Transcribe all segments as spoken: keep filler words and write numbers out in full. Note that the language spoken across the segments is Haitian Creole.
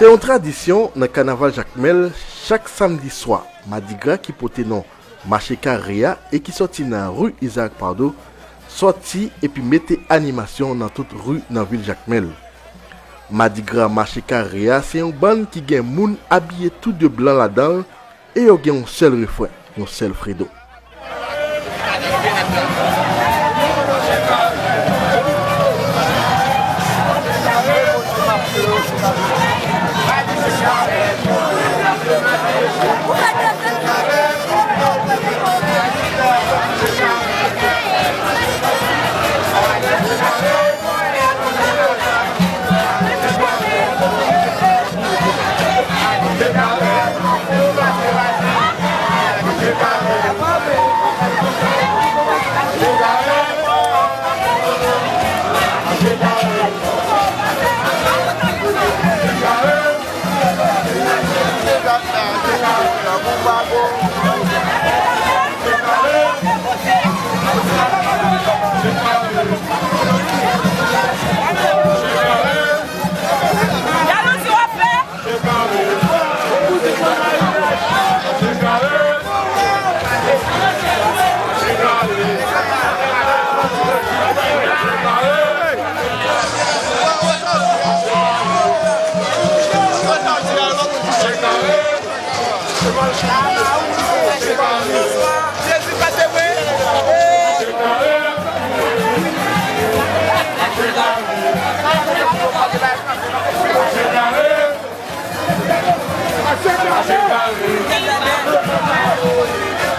Se yon tradisyon nan kanaval Jakmèl, chak samdi swa, madigra ki pote non Mache Kare a e ki sòti nan ri Isaac Pardo, sòti epi mete animasyon nan tout ri nan vil Jakmèl. Madigra Mache Kare a se yon bann ki gen moun abiye tou de blan ladan l e yo gen yon sèl refren, yon sèl fredo.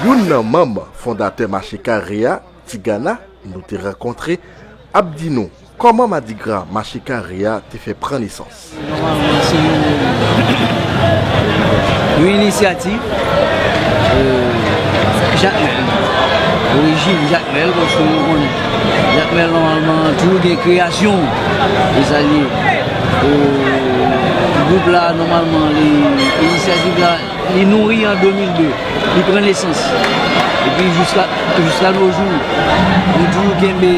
Youn nan manm fondatè Mache Kare a, Tigana, nou te rankontre, ap di nou kòman madigra Mache Kare a te fè pran nesans. Nòmalman, se yon, yon inisyativ, euh, Jakmèl. Orijin Jakmèl, paske nou konnen Jakmèl, nòmalman, toujou gen kreyasyon. E sa l ye. Euh, gwoup la, nòmalman, li, inisyativ la, li nouri an de mil de. Li pran nesans. Epi jiska, jiska no jou, nou toujou kenbe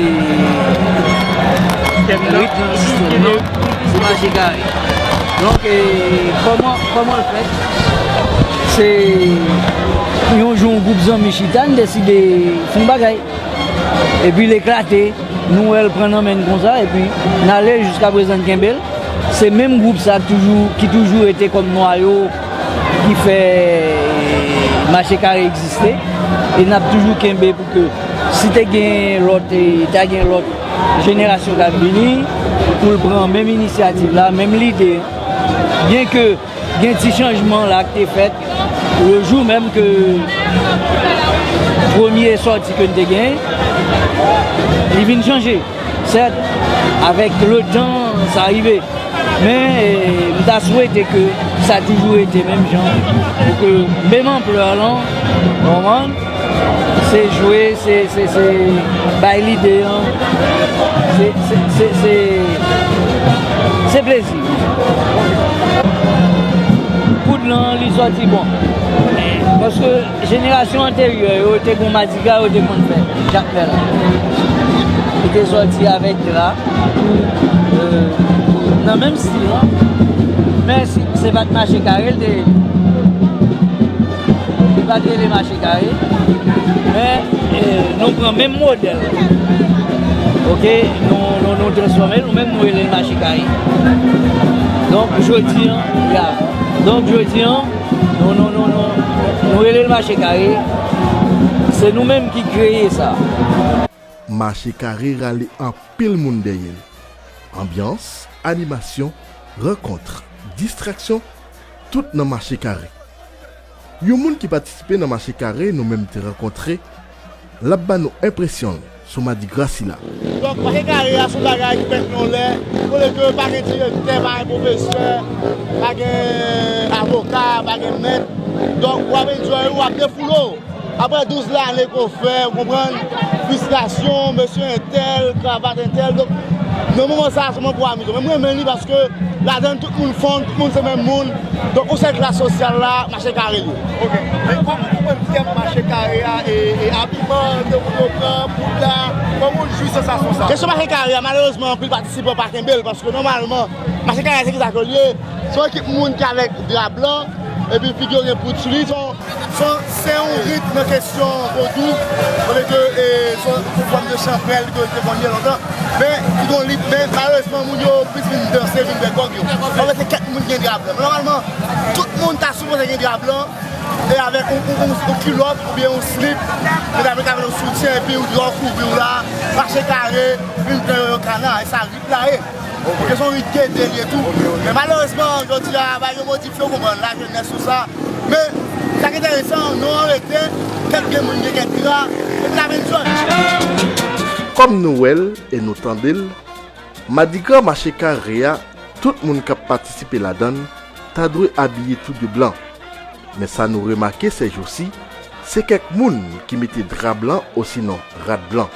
ritm nan, sistèm nan, se Mache Kare. Donk, e, kòman, kòman l fèt? Se yon jou, yon gwoup zanmi chita, n deside fè yon bagay. Epi l eklate, nou wè l pran nan men n konsa, epi n ale, jiska prezan n kenbe l. Se menm gwoup sa k toujou, ki toujou rete kòm nwayo ki fè Mache Kare egziste. E n ap toujou kenbe pou ke si te gen lòt, e ta gen lòt jenerasyon k ap vini, pou l pran menm inisyativ la, menm lide. Byenke gen ti chanjman la ki te fèt le jou menm ke premye sòti ke n te gen, li vin chanje. Sèt, avèk letan, sa rive. Men, e, m ta swete ke sa toujou rete menm jan, pou ke menm anplè lan, konprann? Se jwe, se, se, se bay lide an. Se, se, se, se, se plezi. Kout lan, li sòti bon. Paske jenerasyon anteryè yo te gon madigra yo te konn fè, Jakmèl. Li te sòti avèk dra, euh, nan menm stil lan. Men se, se pa t Mache Kare l te rele. Li pa t rele Mache Kare. Men, eh, nou pran menm modèl. Oke, nou, nou, nou transfòme l, nou menm nou rele l Mache Kare. Donk, jodi an, ya. Donk, jodi an, nou, nou, nou, nou, nou rele l Mache Kare. Se nou menm ki kreye sa. Mache Kare rale anpil moun dèyè l. Anbyans, animasyon, rankont, distraksyon, tout nan Mache Kare. Yon moun ki patisipe nan Mache Kare nou menm te rankontre, l ap ban nou enpresyon l sou madigra sila. Donk, Mache Kare a se yon bagay ki fèt yon lè, kote ke pa gen direktè, pa gen pwofesè, pa gen avoka, pa gen mèt. Donk, w ap enjoy ou, w ap defoule w. Apre douz lane ke w fè, w konprann, fristrasyon, mesye entèl, kravat entèl, donk, Nan moman sa a, se moman pou amize w. Men m renmen li paske ladan l, tout moun fonn, tout moun se menm moun. Donk, yon sèl klas sosyal la, mache kare l ye. Ok. Men kòman w konprann tèm mache kare a e, e abiman, de moun yo pran, poud la, kòman w jwi sansasyon sa? Kesyon mache kare a, malerezman, anpil patisipan pa kenbe l, paske nòmalman, mache kare a se ki sa ke l ye? Se yon ekip moun ki avèk dra blan, epi figi yo gen poud sou li. Se yon, se yon rit nan kesyon vodou, kote ke, e, se yon fòm de chanpèl ke te konn ye lontan. Men, ki gon lit, men malerezman, moun yo plis vin danse, vin bègòg yo. Anfèt, se kèk moun ki gen dra blan. Nòmalman, tout moun ta sipoze gen dra blan, e avèk yon, yon, yon, yon kilòt oubyen yon slip, medam yo ka met yon soutyen, epi yon dra kouvri w la, mache kare, vin pran yo, yo kana, e sa rit la ye. Paske se yon rit gede l ye tou. Men malerezman, jodi a, bagay yo modifye, w konprann, lajenès, tout sa. Men, sa ki enteresan, nou an rete, kèk gen moun gen kèk dra, epi n a vin jòj. Kòm nou wè l e nou tande l, Madigra mache kare a, tout moun k ap patisipe ladan l ta dwe abiye tou de blan. Men sa nou remake sèjousi, se kèk moun ki mete dra blan osinon rad blan.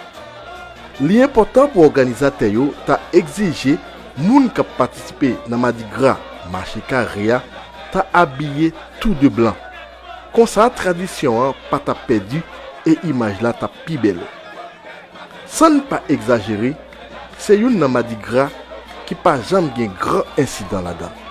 Li enpòtan pou òganizatè yo ta egzije moun k ap patisipe nan Madigra mache kare a ta abiye tou de blan. Konsa, tradisyon an pa t ap pèdi e imaj la t ap pi bèl. San n pa egzajere, se youn nan Madigra ki pa janm gen gran ensidan ladan l.